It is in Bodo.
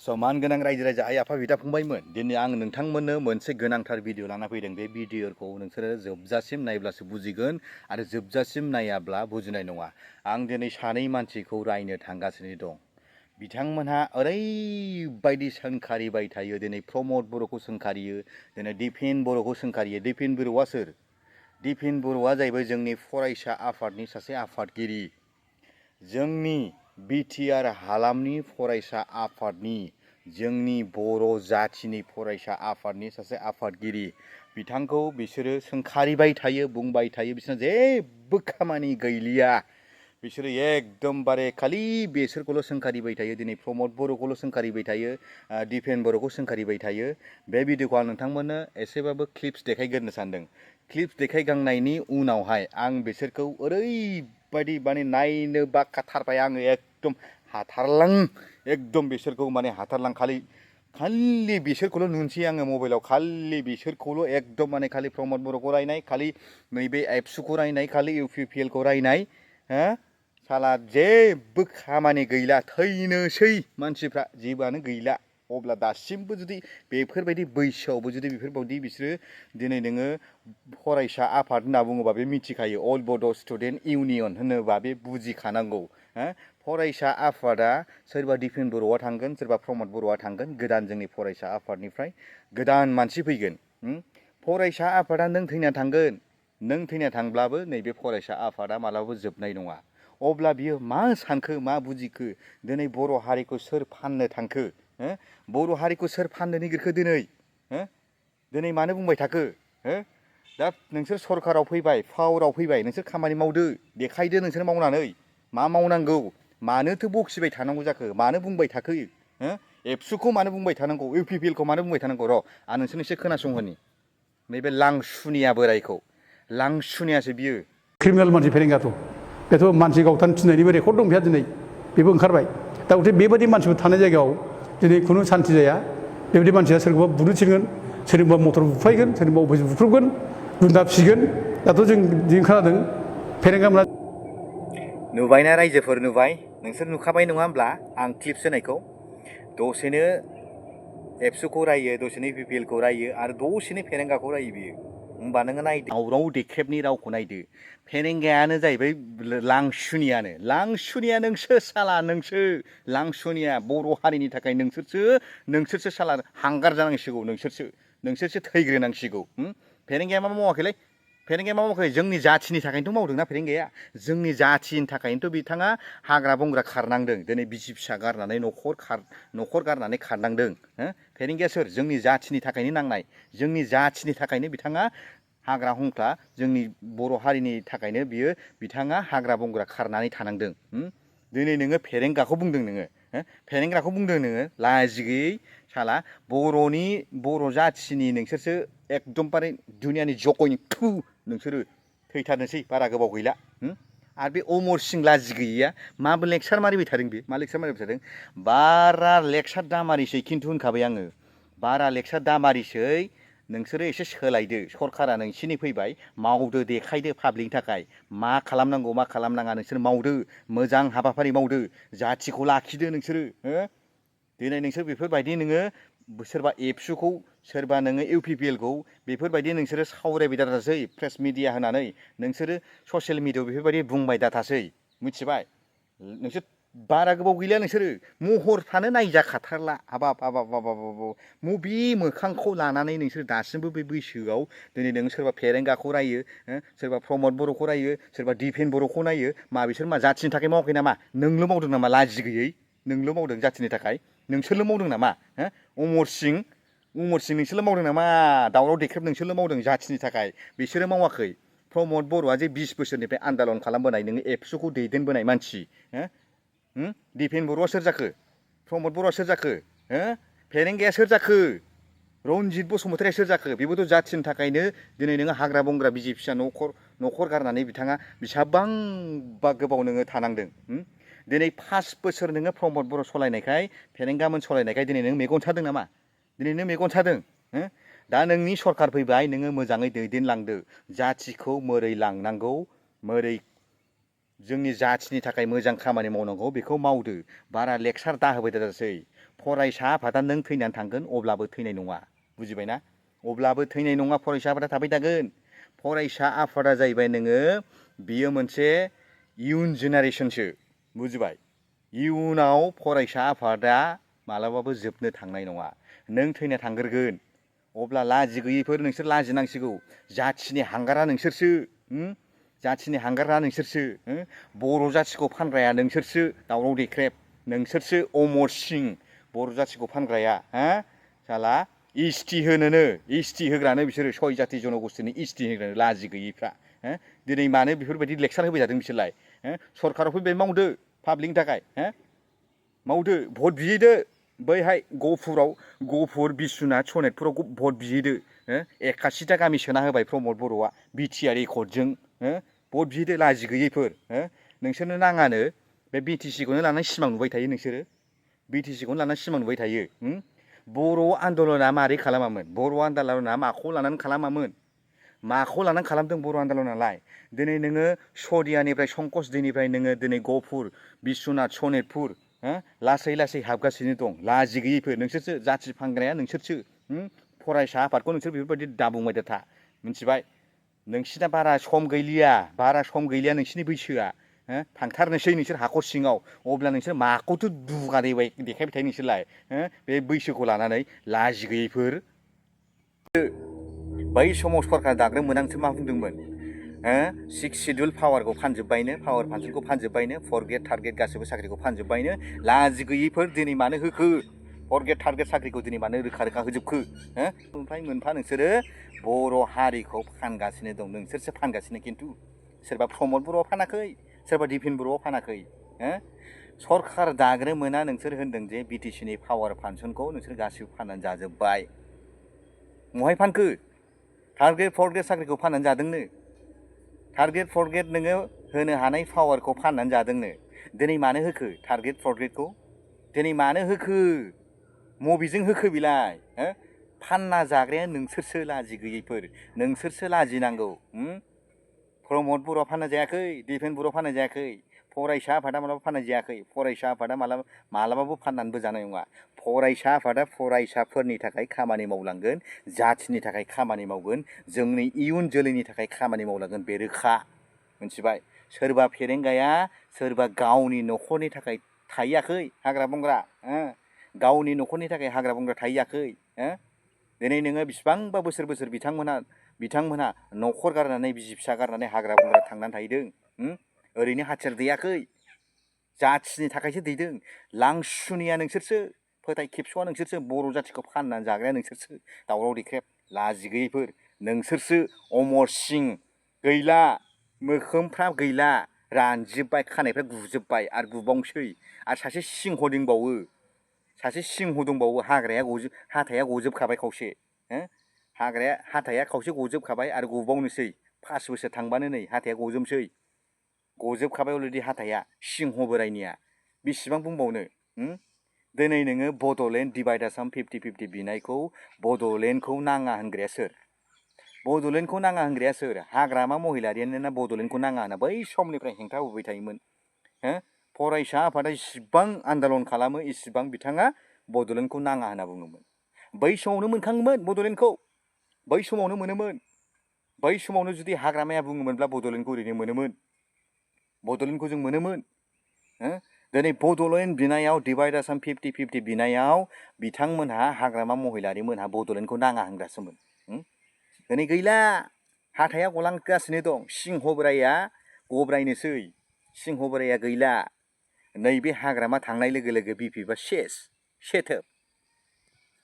समान गोनां रायजो राजा आइ आफा बिदा फंबायमोन दिनै आं नोंथांमोननो मोनसे गोनांथार भिडिअ लाना फैदों। बे भिडिअखौ नोंसोरो जोबजासिम नायब्लासो बुजिगोन आरो जोबजासिम नायाब्ला बुजिनाय नङा। आं दिनै सानै मानसिखौ रायनो थांगासिनो दं। बिथांमोनहा ओरैबायदि सोंखारिबाय थायो। दिनै प्रमद बर'खौ सोंखारियो, दिनै दिपेन बर'खौ सोंखारियो। दिपेन बर'आ सोर? दिपेन बर'आ जाहैबाय जोंनि फरायसा आफादनि सासे आफादगिरि। जोंनि बिटिआर हालामनि फरायसा आफादनि, जोंनि बर' जाथिनि फरायसा आफादनि सासे आफादगिरि। बिथांखौ बिसोरो सोंखारिबाय थायो, बुंबाय थायो। बिसोरना जेबो खामानि गैलिया। बिसोरो एकदमबारे खालि बेसोरखौल' सोंखारिबाय थायो। दिनै प्रमद बर'खौल' सोंखारिबाय थायो, दिपेन बर'खौ सोंखारिबाय थायो। बे भिडिअखौ आं नोंथांमोननो एसेबाबो क्लिप्स देखायग्रोनो सानदों। क्लिप्स देखायखांनायनि उनावहाय आं बिसोरखौ ओरैबायदि माने नायनो बाखाथारबाय आङो। एकदम हाथारलां, एकदम बिसोरखौ माने हाथारलां। खालि बिसोरखौल' नुनोसै आङो मबाइलाव। खालि बिसोरखौल' एकदम माने खालि प्रमद बर'खौ रायनाय, खालि नैबे एबसुखौ रायनाय, खालि इउपिपिएलखौ रायनाय। साला जेबो खामानि गैला, थैनोसै मानसिफ्रा, जेबोआनो गैला। अब्ला दासिमबो जुदि बेफोरबायदि बैसोआवबो जुदि बेफोरबायदि बिसोरो दिनै नोङो फरायसा आफाद होनना बुङोबा बे मिथिखायो। अल बड' स्टुडेन्ट इउनियन होनोबा बे बुजिखानांगौ। फरायसा आफादा सोरबा दिपेन बर'आ थांगोन, सोरबा प्रमद बर'आ थांगोन। गोदान जोंनि फरायसा आफादनिफ्राय गोदान मानसि फैगोन। फरायसा आफादा नों थैना थांगोन, नों थैना थांब्लाबो नैबे फरायसा आफादा मालाबाबो जोबनाय नङा। अब्ला बियो मा सानखो, मा बुजिखो? दिनै बर' हारिखौ सोर फाननो थांखो? बर' हारिखौ सोर फाननो नागिरखो दिनै मानो बुंबाय थाखो? दा नोंसोर सरकाराव फैबाय, पावाराव फैबाय, नोंसोर खामानि मावदो, देखायदो नोंसोर मावनानै मा मावनांगौ। मानोथो बखिबाय थानांगौ जाखो? मानो बुंबाय थाखो? एबसुखौ मानो बुंबाय थानांगौ? इउपिपिएलखौ मानो बुंबाय थानांगौ? र' आं नोंसोरनो एसे खोनासंहोनि। नैबे लांसुनिया बोरायखौ, लांसुनियासो बियो। क्रिमिनेल मानसि फेरेंगाथ' बेथ' मानसि गावथार थिननायनिबो रेकर्ड दं बेहा दिनै, बेबो ओंखारबाय। दा गथे बेबायदि मानसिफोर थानाय जायगायाव दिनै खुनु सान्थि जाया। बेबायदि मानसिया सोरखौबा बुनो थिनगोन, सोरनिबा मटर बुफायगोन, सोरनिबा अफिस बुख्रुबगोन, गुन्दा फिसिगोन। दाथ' जों खोनादों फेरेंगा मोना। नुबायना रायजोफोर, नुबाय? नोंसोर नुखाबाय नङा होमब्ला आं क्लिप्स होनायखौ? दसेनो एबसुखौ रायो, दसेनो इउपिपिएलखौ रायो, आरो दसेनो फेरेंगाखौ रायो बियो। होमबा नोङो नायदो, दावरावदेख्रेबनि रावखौ नायदो। फेरेंगायानो जाहैबाय लांसुनियानो। लांसुनिया नोंसो साला, नोंसो लांसुनिया। बर' हारिनि थाखाय नोंसोरसो साला हांगार जानांसिगौ। नोंसोरसो थैग्रोनांसिगौ। फेरेंगाया मा मावाखैलै? फेरेंगाया मा मावाखै? जोंनि जाथिनि थाखायनोथ' मावदोंना फेरेंगाया। जोंनि जाथिनि थाखायनोथ' बिथाङा हाग्रा बंग्रा खारनांदों। दिनै बिसि फिसा गारनानै न'खर गारनानै खारनांदों। फेरेंगाया सोर? जोंनि जाथिनि थाखायनो नांनाय। जोंनि जाथिनि थाखायनो बिथाङा हाग्रा हुंख्रा, जोंनि बर' हारिनि थाखायनो बिथाङा हाग्रा बंग्रा खारनानै थानांदों। दिनै नोङो फेरेंगाखौ बुंदों, फेरेंगाखौ बुंदों नोङो, लाजि गैयै साला। बर' जाथिनि नोंसोरसो एकदमबारे दुनियानि जगयनि थु। नोंसोरो थैथारनोसै, बारा गोबाव गैला। आरो बे अमर सिं लाजि गैयैया माबो लेक्सार मारिबाय थादों बे? मा लेक्सार मारिबाय थादों? बारा लेक्सार दामारिसै, खिन्थु होनखाबाय आङो, बारा लेक्सार दामारिसै। नोंसोरो एसे सोलायदो। सरकारा नोंसिनि फैबाय, मावदो, देखायदो पाब्लिकनि थाखाय मा खालामनांगौ, मा खालामनाङा नोंसोर मावदो। मोजां हाबाफारि मावदो, जाथिखौ लाखिदो नोंसोरो। दिनै नोंसोर बेफोरबायदि नोङो सोरबा एबसुखौ, सोरबा नोङो इउपिपिएलखौ बेफोरबायदि नोंसोरो सावरायबाय दाथासै प्रेस मिडिया होनानै। नोंसोरो ससियेल मिडियायाव बेफोरबायदि बुंबाय दाथासै, मिथिबाय? नोंसोर बारा गोबाव गैला। नोंसोरो महरफ्रानो नायजाखाथारला। हाबाब हाबाब हाबाब हाबाब, मबे मोखांखौ लानानै नोंसोर दासिमबो बे बैसोआव दिनै नोङो सोरबा फेरेंगाखौ रायो, सोरबा प्रमद बर'खौ रायो, सोरबा दिपेन बर'खौ नायो। बिसोर मा जाथिनि थाखाय मावाखै नामा? नोंल' मावदों नामा? लाजि गैयै नोंल' मावदों जाथिनि थाखाय? नोंसोरल' मावदों नामा? अमर सिं नोंसोरल' मावदों नामा? दावरावदेख्रेब नोंसोरल' मावदों जाथिनि थाखाय? बिसोरो मावाखै। प्रमद बर'आ जे 20 बोसोरनिफ्राय आन्दालन खालामबोनाय, नोङो एबसुखौ दैदेनबोनाय मानसि। दिपेन बर'आ सोर जाखो? प्रमद बर'आ सोर जाखो? फेरेंगाया सोर जाखो? रनजित बसुमतारिया सोर जाखो? बेबोथ' जाथिनि थाखायनो दिनै नोङो हाग्रा बंग्रा, बिसि फिसा न'खर गारनानै बिथाङा बेसेबांबा गोबाव नोङो थानांदों। दिनै 5 बोसोर नोङो प्रमद बर' सालायनायखाय, फेरेंगामोन सालायनायखाय दिनै नों मेगन सादों नामा? दिनै नों मेगन सादों? दा नोंनि सरकार फैबाय, नोङो मोजाङै दैदेनलांदो। जाथिखौ मोरै लांनांगौ, मोरै जोंनि जाथिनि थाखाय मोजां खामानि मावनांगौ, बेखौ मावदो। बारा लेक्सार दाहोबाय दाजासै। फरायसा आफादा नों थैनानै थांगोन अब्लाबो थैनाय नङा बुजिबायना अब्लाबो थैनाय नङा फरायसा आफादा थाबाय थागोन फरायसा आफादा जाहैबाय नोङो बियो मोनसे इयुन जेनेरेसनसो बुजिबाय इयुनाव फरायसा आफादा मालाबाबो जोबनो थांनाय नङा नों थैना थांग्रोगोन अब्ला लाजि गैयैफोर नोंसोर लाजिनांसिगौ जाथिनि हांगारा नोंसोरसो जाथिनि हांगारा नोंसोरसो बर' जाथिखौ फानग्राया नोंसोरसो दावराव देख्रेब नोंसोरसो अमर सिं बर' जाथिखौ फानग्राया साला इस्टि होनोनो इस्टि होग्रानो बिसोरो सय जाति जनगोष्ठीनि इस्टि होग्रानो लाजि गैयैफ्रा दिनै मानो बेफोरबायदि लेक्सार होबाय थादों बिसोरलाय सरकाराव फैबाय मावदो पाब्लिकनि थाखाय मावदो भट बिहैदो बैहाय गफुर बिश्वनाथ सनेतपुराव भट बिहैदो 81टा गामि सोना होबाय प्रमद बर'आ बिटिआर एकर्डजों भट बिहैदो लाजि गैयैफोर नोंसोरनो नाङानो बे बिटिसिखौनो लानानै सिमां नुबाय थायो नोंसोरो बिटिसिखौनो लानानै सिमां नुबाय थायो बर' आन्दलना मारै खालामामोन बर' आन्दलना माखौ लानानै खालामामोन माखौ लानानै खालामदों बर' आन्दलनालाय दिनै नोङो सदियानिफ्राय संकस दैनिफ्राय नोङो दिनै गफुर बिश्वनाथ सनेतपुर लासै लासै हाबगासिनो दं लाजि गैयैफोर नोंसोरसो जाथि फानग्राया नोंसोरसो फरायसा आफादखौ नोंसोर बेफोरबायदि दाबुंबाय था मिथिबाय नोंसिना बारा सम गैलिया नोंसिनि बैसोआ थांथारनोसै नोंसोर हाखर सिङाव अब्ला नोंसोर माखौथो दुगा देखायबाय थायो नोंसोरलाय बे बैसोखौ लानानै लाजि गैयैफोर बै समाव सरकार दाग्रोमोना नोंसोर मा बुंदोंमोन 6 शिड्युल पावारखौ फानजोब्बायनो पावार फांसनखौ फानजोब्बायनो 4 ग्रेड थार्ड ग्रेड गासैबो साख्रिखौ फानजोब्बायनो लाजि गैयैफोर दिनै मानो होखो 4 ग्रेड थार्ड ग्रेड साख्रिखौ दिनै मानो रोखा होजोबखो मोनफा नोंसोरो बर' हारिखौ फानगासिनो दं नोंसोरसो फानगासिनो खिन्थु सोरबा प्रमद बर'आ फानाखै सोरबा दिपेन बर'आ फानाखै सरकार दाग्रोमोना नोंसोर होनदों जे बिटिसिनि पावार फांसनखौ नोंसोर गासिबो फाननानै जाजोब्बाय महाय फानखो थार्ड ग्रेड फर्थ ग्रेड साख्रिखौ फाननानै जादोंनो थार्ड ग्रेड फर्थ ग्रेड नोङो होनो हानाय पावारखौ फाननानै जादोंनो दिनै मानो होखो थार्ड ग्रेड फर्थ ग्रेडखौ दिनै मानो होखो मबेजों होखो बिलाय फानना जाग्राया नोंसोरसो लाजि गैयैफोर नोंसोरसो लाजिनांगौ प्रमद बर'आ फानना जायाखै दिपेन बर'आ फानना जायाखै फरायसा आफादा मालाबा फाननाय जायाखै फरायसा आफादा मालाबाबो फाननानैबो जानाय नङा फरायसा आफादा फरायसाफोरनि थाखाय खामानि मावलांगोन जाथिनि थाखाय खामानि मावगोन जोंनि इयुन जोलैनि थाखाय खामानि मावलांगोन बे रोखा मिथिबाय सोरबा फेरेंगाया सोरबा गावनि न'खरनि थाखाय थाहैयाखै हाग्रा बंग्रा गावनि न'खरनि थाखाय हाग्रा बंग्रा थाहैयाखै दिनै नोङो बिसिबांबा बोसोर बिथांमोनहा न'खर गारनानै बिसि फिसा गारनानै हाग्रा बंग्रा थांनानै थाहैदों ओरैनो हाथियार दैयाखै जाथिनि थाखायसो दैदों लांसुनिया नोंसोरसो फोथाय खेबस'आ नोंसोरसो बर' जाथिखौ फाननानै जाग्राया नोंसोरसो दावराव देख्रेब लाजि गैयैफोर नोंसोरसो अमर सिं गैला मोखांफ्रा गैला रानजोब्बाय खानायफ्रा गुजोब्बाय आरो गुबावसै आरो सासे सिंह दंबावो हाथाया गजोबखाबाय खावसे हाथाया खावसे गजोबखाबाय आरो गुबावनोसै 5 बोसोर थांबानो नै हाथाया गजोबखाबाय अलरेडि हाथाया सिंह बोरायनिया बेसेबां बुंबावनो दिनै नोङो बड'लेण्ड डिभाइड आसाम 50-50 बिनायखौ बड'लेण्डखौ नाङा होनग्राया सोर बड'लेण्डखौ नाङा होनग्राया सोर हाग्रामा महिलारियानो ना बड'लेण्डखौ नाङा होनना बै समनिफ्राय हेंथा होबाय थायोमोन फरायसा आफादा इसिबां आन्दलन खालामो इसिबां बिथाङा बड'लेण्डखौ नाङा होनना बुङोमोन बै समावनो मोनखाङोमोन बड'लेण्डखौ बै समावनो मोनोमोन बै समावनो जुदि हाग्रामाया बुङोमोनब्ला बड'लेण्डखौ ओरैनो मोनोमोन बड'लेण्डखौ जों मोनोमोन दिनै बड'लेण्ड बिनायाव डिभाइड आसाम 50-50 बिनायाव बिथांमोनहा हाग्रामा महिलारिमोनहा बड'लेण्डखौ नाङा होनग्रासोमोन दिनै गैला हाथाया गलांगासिनो दं सिंह बोराया गब्रायनोसै सिंह बोराया गैला नैबे हाग्रामा थांनाय लोगो लोगो बिपिबा सेथोब